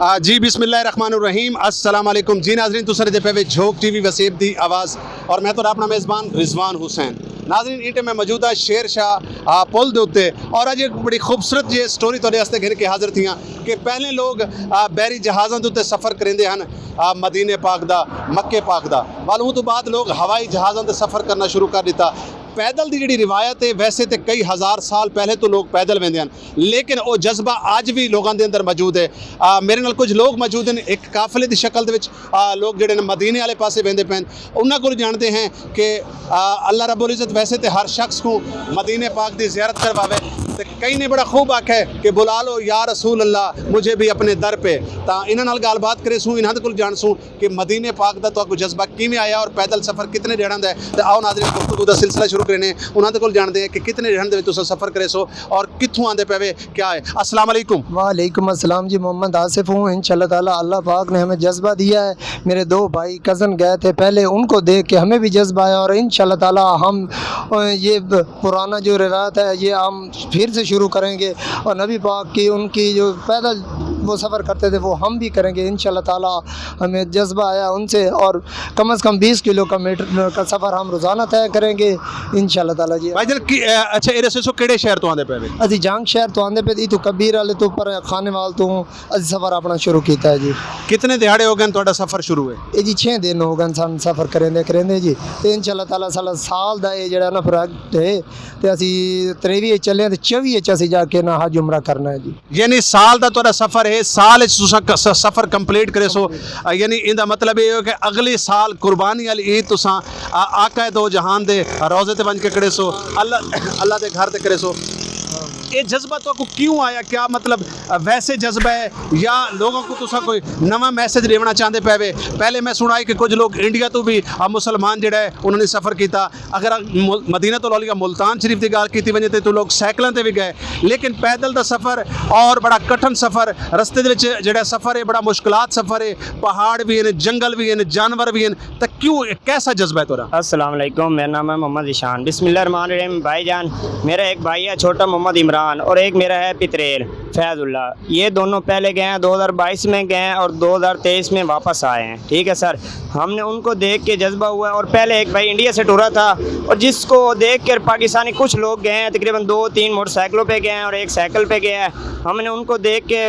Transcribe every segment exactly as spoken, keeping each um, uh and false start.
آ، جی، بسم اللہ الرحمن الرحیم۔ السلام علیکم۔ جی ناظرین، تساں دے پے وے جھوک ٹی وی وسیب دی آواز، اور میں تہاڈا اپنا میزبان رضوان حسین۔ ناظرین، اٹے میں موجود ہاں شیر شاہ، آ، پل دے اُتے، اور اج ایک بڑی خوبصورت جی سٹوری تہاڈے واسطے گھن کے حاضر تھی ہاں کہ پہلے لوگ، آ، بحری جہازاں دے اُتے سفر کریندے ہن، آ، مدینے پاک دا، مکے پاک دا، والوں تو بعد لوگ ہوائی جہازاں تے سفر کرنا شروع کر دتا۔ پیدل دی جڑی روایت ہے، ویسے تے کئی ہزار سال پہلے تو لوگ پیدل ویندے ہن، لیکن او جذبہ اج وی لوگاں دے اندر موجود ہے۔ آ، میرے نال کچھ لوگ موجود ہیں، ایک قافلے دی شکل دے وچ، آ، لوگ جڑے نے مدینے والے پاسے ویندے پے ہن۔ انہاں کول جانتے ہیں کہ، آ، اللہ رب العزت ویسے تے ہر شخص کو مدینے پاک دی زیارت کرواوے۔ تے کئی نے بڑا خوب آکھیا ہے کہ بلا لو یا رسول اللہ، مجھے بھی اپنے در پہ۔ تاں انہاں نال گل بات کرے سوں، انہاں دے کول جان سوں کہ مدینے پاک دا تہاکوں جذبہ کیویں آیا اور پیدل سفر کتنے ڈیڑھاں دا ہے۔ تے آؤ ناظرین، گفتگو دا سلسلہ شروع کرنے، انہاں دے کول جانتے ہیں کہ کتنے ڈیڑھاں دے وچ تساں سفر کرے سو اور کتھوں آندے پے وے، کیا ہے۔ السلام علیکم۔ وعلیکم السلام جی، محمد آصف ہوں۔ انشاءاللہ تعالیٰ اللہ پاک نے ہمیں جذبہ دیا ہے۔ میرے دو بھائی کزن گئے تھے پہلے، ان کو دیکھ کے ہمیں بھی جذبہ آیا اور انشاءاللہ تعالیٰ ہم، اے، یہ پرانا جو روایت ہے، یہ ہم پھر سے شروع کریں گے، اور نبی پاک کی، ان کی جو پیدل وہ سفر کرتے تھے، وہ ہم بھی کریں گے۔ انشاءاللہ تعالیٰ ہمیں جذبہ آیا ان سے، اور کم از کم بیس کلو کا میٹر کا سفر ہم روزانہ طے کریں گے، انشاءاللہ تعالیٰ جی۔ بھائی جان، کی، اے، اچھا، اے دسو سو کیڑے شہر تو آندے پے وے؟ اسی جانگ شہر تو آندے پے، اتو کبیر والے تو، پر خانے وال تو۔ اسی سفر اپنا شروع کیتا ہے جی۔ کتنے دیہاڑے ہو گئے تہاڈا سفر شروع ہے؟ اے جی، چھ دن ہو گئے سن سفر کریندے کریندے جی۔ تے انشاءاللہ تعالیٰ سال، سال دا اے جڑا نا پروجیکٹ ہے، تے اسی تریوی وچ چلے ہیں تے چوی وچ اسی جا کے نا حج عمرہ کرنا ہے جی۔ یعنی سال دا تہاڈا سفر ہے، سال وچ تساں ک-، س-، سفر کمپلیٹ کرے سو۔ آ، یعنی ایندا مطلب اے ہو کہ اگلے سال قربانی والی عید تساں، آ، آقا دو جہان دے روزے تے ونج کے کرے سو، اللہ، اللہ دے گھر تے کرے سو۔ اے جذبہ تو کو کیوں آیا؟ کیا مطلب، آ، ویسے جذبہ ہے یا لوگوں کو تساں کوئی نواں میسج دیونا چاہندے پے وے؟ پہلے میں سنا ہے کہ کچھ لوگ انڈیا تو بھی، آ، مسلمان جڑا ہے، انہوں نے سفر کیتا۔ اگر مل-، مدینہ الاولیہ ملتان شریف دی گل کیتی ونجے تے تو لوگ سائیکلاں تے بھی گئے، لیکن پیدل دا سفر اور بڑا کٹھن سفر، رستے دے وچ جڑا سفر ہے، بڑا مشکلات سفر ہے، پہاڑ بھی ہیں، جنگل بھی ہیں، جانور بھی ہیں، تے کیوں، کیسا جذبہ ہے تیرا؟ السلام علیکم، میرا نام ہے محمد ذیشان۔ بسم اللہ الرحمن الرحیم۔ بھائی جان، میرا ایک بھائی ہے چھوٹا محمد عمران، اور ایک میرا ہے پتریر فیض اللہ۔ یہ دونوں پہلے گئے ہیں، دو ہزار بائیس میں گئے ہیں اور دو ہزار تیئیس میں واپس آئے ہیں، ٹھیک ہے سر۔ ہم نے ان کو دیکھ کے جذبہ ہوا، اور پہلے ایک بھائی انڈیا سے ٹورا تھا، اور جس کو دیکھ کر پاکستانی کچھ لوگ گئے ہیں، تقریباً دو تین موٹر سائیکلوں پہ گئے ہیں اور ایک سائیکل پہ گیا ہے۔ ہم نے ان کو دیکھ کے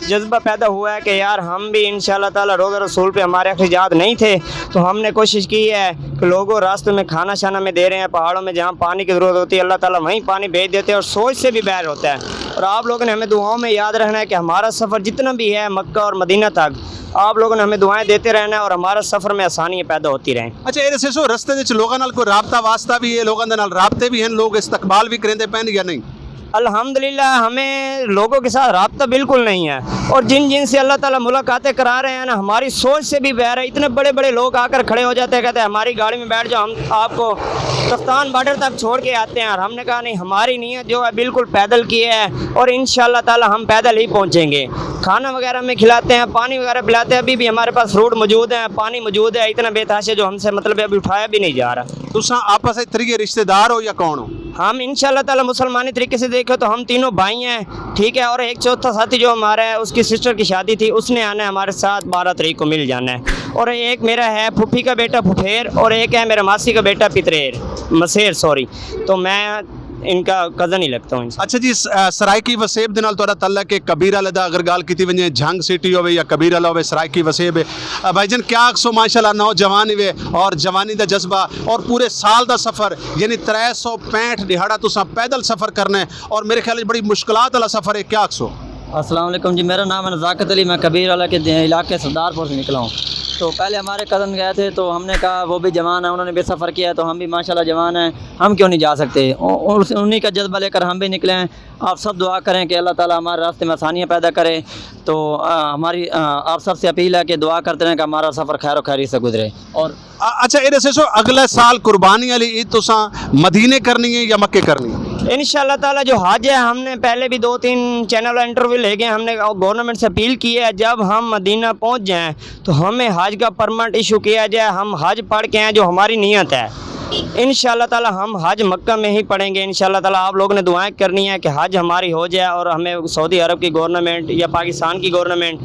جذبہ پیدا ہوا ہے کہ یار، ہم بھی انشاءاللہ تعالیٰ روزہ رسول پہ ہمارے اخراجات نہیں تھے، تو ہم نے کوشش کی ہے کہ لوگوں، راستے میں کھانا شانا میں دے رہے ہیں، پہاڑوں میں جہاں پانی کی ضرورت ہوتی ہے، اللہ تعالیٰ وہیں پانی بھیج دیتے ہیں اور سوچ سے بھی باہر ہوتا ہے۔ اور آپ لوگوں نے ہمیں دعاؤں میں یاد رکھنا ہے کہ ہمارا سفر جتنا بھی ہے مکہ اور مدینہ تک، آپ لوگوں نے ہمیں دعائیں دیتے رہنا ہے اور ہمارا سفر میں آسانیاں پیدا ہوتی رہیں۔ اچھا، اے دسو، رستے وچ لوگاں نال کوئی رابطہ واسطہ بھی ہے، لوگاں دے نال رابطے بھی ہیں، لوگ استقبال بھی کریندے پے یا نہیں؟ الحمدللہ، ہمیں لوگوں کے ساتھ رابطہ بالکل نہیں ہے، اور جن جن سے اللہ تعالیٰ ملاقاتیں کرا رہے ہیں نا، ہماری سوچ سے بھی باہر ہے۔ اتنے بڑے بڑے لوگ آ کر کھڑے ہو جاتے ہیں، کہتے ہیں، "ہماری گاڑی میں بیٹھ جاؤ، ہم آپ کو کفتان بارڈر تک چھوڑ کے آتے ہیں۔" اور ہم نے کہا، "نہیں، ہماری نیت جو ہے بالکل پیدل کی ہے، اور انشاءاللہ تعالیٰ ہم پیدل ہی پہنچیں گے۔" کھانا وغیرہ میں کھلاتے ہیں، پانی وغیرہ پلاتے ہیں، ابھی بھی ہمارے پاس فروٹ موجود ہے، پانی موجود ہے، اتنا بے تحاشا جو ہم سے، مطلب، ابھی اٹھایا بھی نہیں جا رہا۔ تساں آپس وچ تریے رشتہ دار ہو یا کون ہو؟ ہم انشاءاللہ تعالیٰ مسلمانی طریقے سے دیکھیں تو ہم تینوں بھائی ہیں، ٹھیک ہے، اور ایک چوتھا ساتھی جو ہمارا ہے، اس کی سسٹر کی شادی تھی، اس نے آنا ہے ہمارے ساتھ، بارہ تاریخ کو مل جانا ہے۔ اور ایک میرا ہے پھوپھی کا بیٹا پھوپھیر، اور ایک ہے میرا ماسی کا بیٹا پتریر، مسیر، سوری۔ تو میں ان کا کزن ہی لگتا ہوں ان سے۔ اچھا جی، س-، آ، سرائیکی وسیب دے نال تہاڈا تعلق ہے، کبیر والے دا اگر گل کیتی ونجے، جھنگ سٹی ہوے یا کبیر والا ہوے، سرائیکی وسیب ہے۔ آ، بھائی جان، کیا آکھسو، ماشاءاللہ نوجوان ہی وے، اور جوانی دا جذبہ اور پورے سال دا سفر، یعنی ترے سو پینٹھ دہاڑا تساں پیدل سفر کرنا ہے، اور میرے خیال وچ بڑی مشکلات والا سفر ہے، کیا آکھسو؟ السلام علیکم جی، میرا نام ہے نزاکت علی، میں کبیر والا کے دے-، علاقے سردار پور سے نکلا ہوں۔ تو پہلے ہمارے کزن گئے تھے، تو ہم نے کہا وہ بھی جوان ہے، انہوں نے بھی سفر کیا ہے، تو ہم بھی ماشاءاللہ جوان ہیں، ہم کیوں نہیں جا سکتے؟ او-، او-، انہیں کا جذبہ لے کر ہم بھی نکلے ہیں۔ آپ سب دعا کریں کہ اللہ تعالیٰ ہمارے راستے میں آسانیاں پیدا کرے۔ تو، آ، ہماری، آ، آپ سب سے اپیل ہے کہ دعا کرتے رہیں کہ ہمارا سفر خیر و خیری سے گزرے۔ اور آ، اچھا، اے دسو، اگلے سال قربانی والی عید تساں مدینے کرنی ہے یا مکے کرنی ہے؟ انشاءاللہ تعالیٰ جو حج ہے، ہم نے پہلے بھی دو تین چینل انٹرویو لے گئے، ہم نے گورنمنٹ سے اپیل کی ہے، جب ہم مدینہ پہنچ جائیں تو ہمیں حج کا پرمٹ ایشو کیا جائے، ہم حج پڑھ کے آئیں، جو ہماری نیت ہے۔ انشاءاللہ تعالیٰ ہم حج مکہ میں ہی پڑھیں گے۔ انشاءاللہ تعالیٰ آپ لوگوں نے دعائیں کرنی ہے کہ حج ہماری ہو جائے اور ہمیں سعودی عرب کی گورنمنٹ یا پاکستان کی گورنمنٹ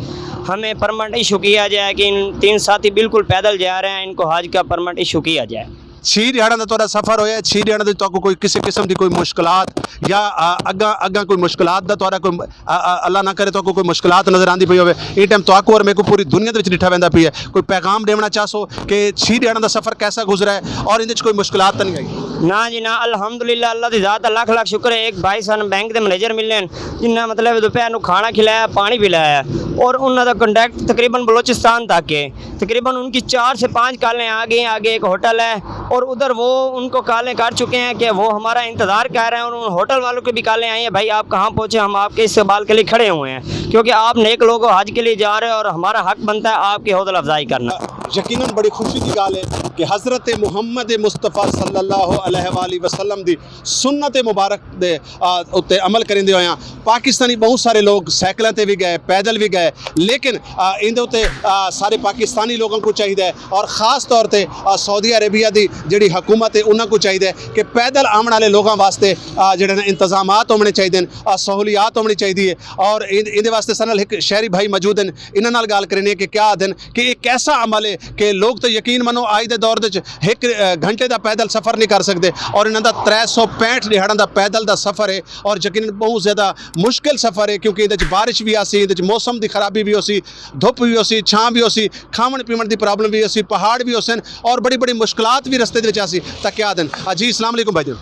ہمیں پرمٹ ایشو کیا جائے کہ ان تین ساتھی بالکل پیدل جا رہے ہیں، ان کو حج کا پرمٹ ایشو کیا جائے۔ چھی ڈیہاڑاں دا تہاڈا سفر ہویا ہے، چھی ڈیہاڑاں دے تہاکوں کوئی کسے قسم دی کوئی مشکلات یا، آ، اگاں اگاں کوئی مشکلات دا تہاڈا کوئی، آ، آ، اللہ نہ کرے تہاکوں کوئی مشکلات نظر آندی پئی ہوے، اے ٹائم تہاکوں اور میکوں پوری دنیا دے وچ ڈٹھا ویندا پئی ہے، کوئی پیغام دیونا چاہسو کہ چھی ڈیہاڑاں دا سفر کیسا گزرا ہے اور ایندے وچ کوئی مشکلات تاں نہیں آئی؟ نہ جی نہ، الحمدللہ، اللہ دی ذات دا لکھ لکھ شکر ہے۔ ایک بھائی سن بینک دے منیجر ملے ہیں، جنہاں مطلب دوپہر نوں کھانا کھلایا، پانی پلایا، اور انہاں دا کانٹیکٹ تقریباً بلوچستان تک ہے۔ تقریباً ان کی چار سے پانچ کالیں آ گئی ہیں۔ آگے ایک ہوٹل ہے اور ادھر وہ ان کو کالیں کر چکے ہیں کہ وہ ہمارا انتظار کر رہے ہیں، اور ان ہوٹل والوں کی بھی کالیں آئی ہیں، بھائی آپ کہاں پہنچے، ہم آپ کے استقبال کے لیے کھڑے ہوئے ہیں، کیونکہ آپ نیک لوگ ہو، حج کے لیے جا رہے ہو اور ہمارا حق بنتا ہے آپ کی حوصلہ افزائی کرنا۔ یقیناً بڑی خوشی کی گال ہے کہ حضرت محمد مصطفیٰ صلی اللہ علیہ وآلہ وسلم دی سنت مبارک دے، آ، اُتے عمل کریندے ہویاں پاکستانی بہت سارے لوگ سائیکلاں تے وی گئے، پیدل وی گئے، لیکن، آ، ایندے اُتے، آ، سارے پاکستانی لوگاں کو چاہیدا ہے اور خاص طور تے، آ، سعودی عربیہ دی جڑی حکومت ہے، انہاں کو چاہیدا ہے کہ پیدل آون والے لوگاں واسطے، آ، جڑے نے انتظامات ہونے چاہیدے ہیں، آ، سہولیات ہونی چاہیدی ہے۔ اور این-، ایندے واسطے سارے نال ایک شہری بھائی موجود ہیں، انہاں نال گل کرنی ہے کہ کیا آدھن کہ یہ کیسا عمل ہے کہ لوگ تو یقین منو آج دے دور دے وچ ایک، آ، گھنٹے دا پیدل سفر نہیں کر سکدے، اور انہاں دا ترے سو پینٹھ دہاڑاں دا پیدل دا سفر ہے، اور یقیناً بہت زیادہ مشکل سفر ہے، کیونکہ اِدے وچ بارش وی آسی، اِدے وچ موسم دی خرابی وی ہوسی، دھوپ وی ہوسی، چھاں وی ہوسی، کھاون پیون دی پرابلم وی ہوسی، پہاڑ وی ہوسن، اور بڑی بڑی مشکلات وی رستے دے وچ آسی۔ تاں کیا دن؟ آ جی، السلام علیکم بھائی جان۔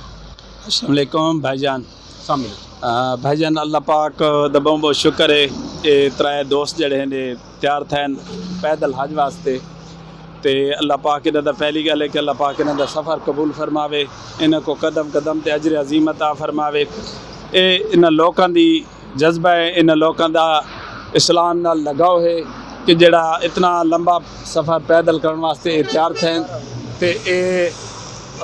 السلام علیکم بھائی جان۔ السلام علیکم۔ آ، بھائی جان، اللہ پاک دا بہت بہت شکر ہے، اے ترائے دوست جڑے نے تیار تھے پیدل حج واسطے۔ تے اللہ پاک انہاں دا، پہلی گل ہے کہ اللہ پاک انہاں دا سفر قبول فرماوے، انہاں کو قدم قدم تے اجر عظیم عطا فرماوے۔ اے انہاں لوکاں دی جذبہ ہے، انہاں لوکاں دا اسلام نال لگاؤ ہے کہ جڑا اتنا لمبا سفر پیدل کرن واسطے اے تیار تھے۔ تے اے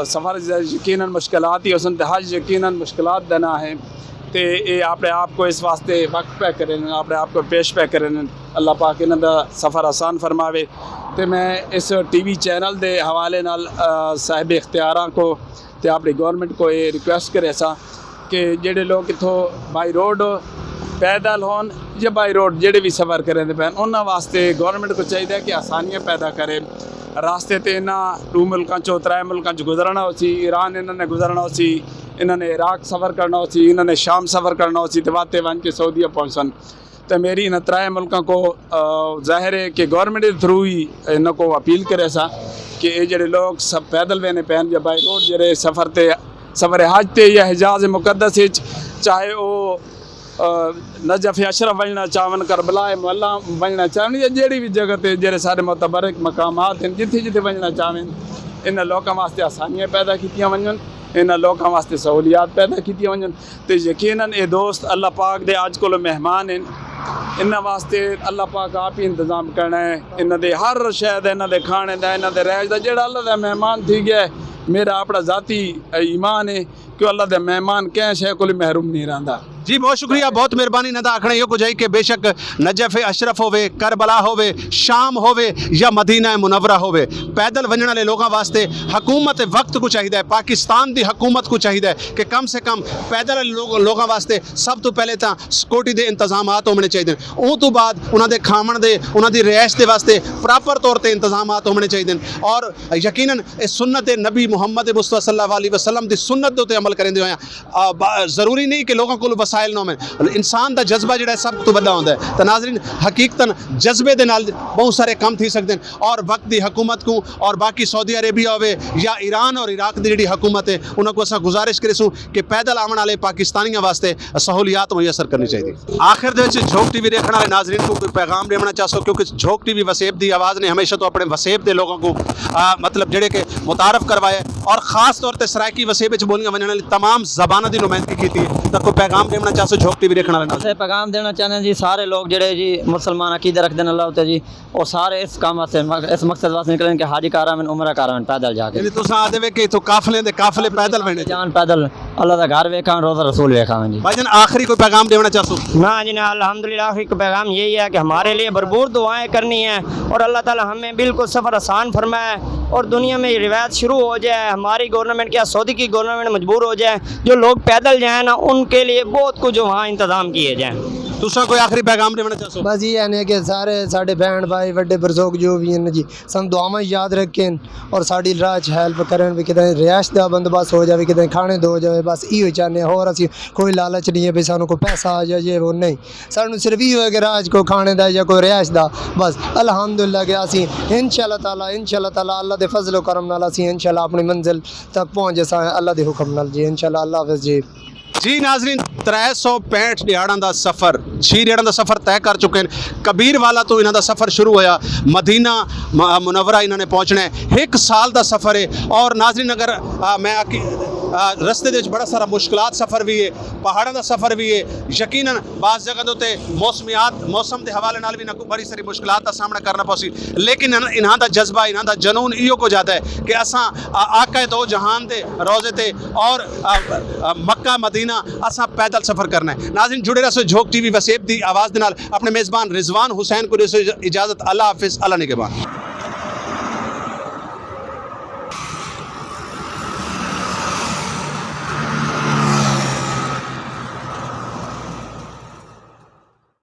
سفر یقیناً مشکلات ہی ہوسن، تے حج یقیناً مشکلات دا نام ہے۔ تے اے اپنے آپ کو اس واسطے وقف پہ کرن، اپنے آپ کو پیش پہ کرن۔ اللہ پاک انہاں دا سفر آسان فرماوے۔ تے میں اس ٹی وی چینل دے حوالے نال، آ، صاحب اختیاراں کو تے اپنی گورنمنٹ کو یہ ریکویسٹ کرے سا کہ جڑے لوگ اتھوں بائی روڈ پیدل ہون یا بائی روڈ جڑے بھی سفر کریں دے پین، انہاں واسطے گورنمنٹ کو چاہیے کہ آسانیاں پیدا کرے۔ راستے تے انہاں دو ملکاں چوں، ترے ملکاں چوں گزرنا ہو سی، ایران انہاں نے گزرنا ہو سی، انہاں نے عراق سفر کرنا ہو سی، انہاں نے شام سفر کرنا ہو سی، تے واتے ون کے سعودیہ پہنچن۔ تے میری انہاں ترائے ملکاں کو، آ، ظاہر ہے کہ گورنمنٹ دے تھرو ہی انہاں کو اپیل کرے سا کہ اے جڑے لوگ سب پیدل وینے پین یا بائی روڈ جڑے سفر تے، سفر حج تے یا حجاز مقدس وچ، چاہے او، آ، نجف اشرف ونجنا چاہون، کربلا معلیٰ ونجنا چاہون، یا جڑی بھی جگہ تے جڑے سارے متبرک مقامات ہیں، جتھے جتھے ونجنا چاہون، انہاں لوکاں واسطے آسانیاں پیدا کیتیاں ونجن، انہاں لوکاں واسطے سہولیات پیدا کیتیاں ونجن۔ تے یقیناً اے دوست اللہ پاک دے اج کولو مہمان ہن۔ انہاں واسطے اللہ پاک آپ ہی انتظام کرنا ہے۔ انہاں دے ہر شے دا، انہاں دے کھانے دا، انہاں دے رہائش دا، جڑا اللہ دا مہمان تھی گیا ہے، میرا اپنا ذاتی ایمان ہے کہ اللہ دا مہمان کہیں شے کولو محروم نہیں رہندا۔ جی، بہت شکریہ، بہت مہربانی۔ انہاں دا آکھنا ایہو کچھ ہے کہ بے شک نجف اشرف ہووے، کربلا ہووے، شام ہووے یا مدینہ منورہ ہووے، پیدل ونجن والے لوگاں واسطے حکومت وقت کو چاہیدا ہے، پاکستان دی حکومت کو چاہیدا ہے کہ کم سے کم پیدل لوگ-، لوگاں واسطے سب تو پہلے تاں سیکورٹی دے انتظامات ہونے چاہیدے ہیں۔ اون تو بعد انہاں دے کھاون دے، انہاں دی رہائش دے واسطے پراپر طور تے انتظامات ہونے چاہیدے ہیں۔ اور یقیناً اس سنت نبی محمد مصطفیٰ صلی اللہ علیہ وسلم دی سنت دے اُتے عمل کرندے ہوئے، آ، با-، ضروری نہیں کہ لوگاں کول وسائل نہ ہوون۔ انسان دا جذبہ جڑا ہے سب تو بڑا ہوندا ہے۔ تے ناظرین، حقیقتاً جذبے دے نال بہت سارے کم تھی سکدے ہیں۔ اور وقت دی حکومت کو اور باقی سعودی عربیہ ہووے یا ایران اور عراق دی جڑی حکومت ہے، انہاں کو اساں گزارش کریسوں کہ پیدل آون والے پاکستانیاں واسطے سہولیات میسر کرنی چاہیے۔ آخر دے وچ جھوک ٹی وی دیکھن والے ناظرین کو کوئی پیغام دیونا چاہسو، کیونکہ جھوک ٹی وی وسیب دی آواز نے ہمیشہ تو اپنے وسیب دے لوگوں کو، آ، مطلب جڑے کہ متعارف کروایا ہے اور خاص طور تے سرائیکی وسیب وچ بولیاں ونجن والی تمام زباناں دی نمائندگی کیتی ہے، تاں کوئی پیغام دیونا چاہسو جھوک ٹی وی دیکھن والے ناظرین؟ اسے پیغام دینا چاہنے جی، سارے لوگ جڑے جی مسلمان عقیدہ رکھدے نے اللہ اُتے جی، وہ سارے اس کام واسطے، اس مقصد واسطے نکلے کہ حاجی کار آون، عمرہ کار آون، پیدل جا کے۔ یعنی تساں آدھے وے کہ اتھوں قافلے دے قافلے پیدل وینے؟ جان پیدل، اللہ دا گھر ویکھاں، روضہ رسول ویکھاں جی۔ بھائی جان، آخری کوئی پیغام دیونا چاہسو؟ نہ جی نہ، الحمدللہ، آخری کا پیغام یہی ہے کہ ہمارے لیے بھرپور دعائیں کرنی ہیں اور اللہ تعالیٰ ہمیں بالکل سفر آسان فرمائے اور دنیا میں یہ روایت شروع ہو جائے، ہماری گورنمنٹ کیا سعودی کی گورنمنٹ مجبور ہو جائے، جو لوگ پیدل جائیں نا، ان کے لیے بہت کچھ وہاں انتظام کیے جائیں۔ تساں کوئی آخری پیغام دینا چاہسو؟ بس یہ ہے کہ سارے ساڈے بہن بھائی، وڈے بزرگ جو بھی ہیں جی، سن دعاواں یاد رکھیں اور ساڈی راہ چ ہیلپ کرن، بھی کدے رہائش دا بندوبست ہو جاوے، کدے کھانے دو جاوے۔ بس ایہو چاہنے ہاں، اور اسی کوئی لالچ نہیں ہے بھی سانوں کوئی پیسہ آ جائے، یہ وہ نہیں۔ سانوں صرف ایہو ہے کہ راہ چ کوئی کھانے دا یا کوئی رہائش دا، بس الحمدللہ کہ اسی انشاءاللہ تعالیٰ، انشاءاللہ تعالیٰ اللہ دے فضل و کرم نال اسی انشاءاللہ اپنی منزل تک پہنچ جاساں اللہ دے حکم نال جی، انشاءاللہ۔ اللہ حافظ جی۔ جی ناظرین، ترے سو پینٹھ ڈیہاڑاں دا سفر، چھی ڈیہاڑاں دا سفر طے کر چکے ہیں۔ کبیر والا تو انہاں دا سفر شروع ہویا، مدینہ م-، منورہ انہاں نے پہنچنا ہے، ایک سال دا سفر ہے۔ اور ناظرین، اگر آ، میں آکی- آ، رستے دے وچ بڑا سارا مشکلات سفر بھی ہے، پہاڑاں دا سفر بھی ہے، یقیناً بعض جگہ دے تے موسمیات، موسم دے حوالے نال بھی نہ بڑی ساری مشکلات دا سامنا کرنا پوسی، لیکن ان-، انہاں دا جذبہ، انہاں دا جنون ایہو کو جاتا ہے کہ اساں آ-، آقا دو جہان دے روزے تے اور آ، آ، مکہ مدینہ اساں پیدل سفر کرنا ہے۔ ناظرین، جڑے رہو جھوک ٹی وی وسیب دی آواز دے نال۔ اپنے میزبان رضوان حسین کو دیسو اجازت۔ اللہ حافظ، اللہ نگہبان۔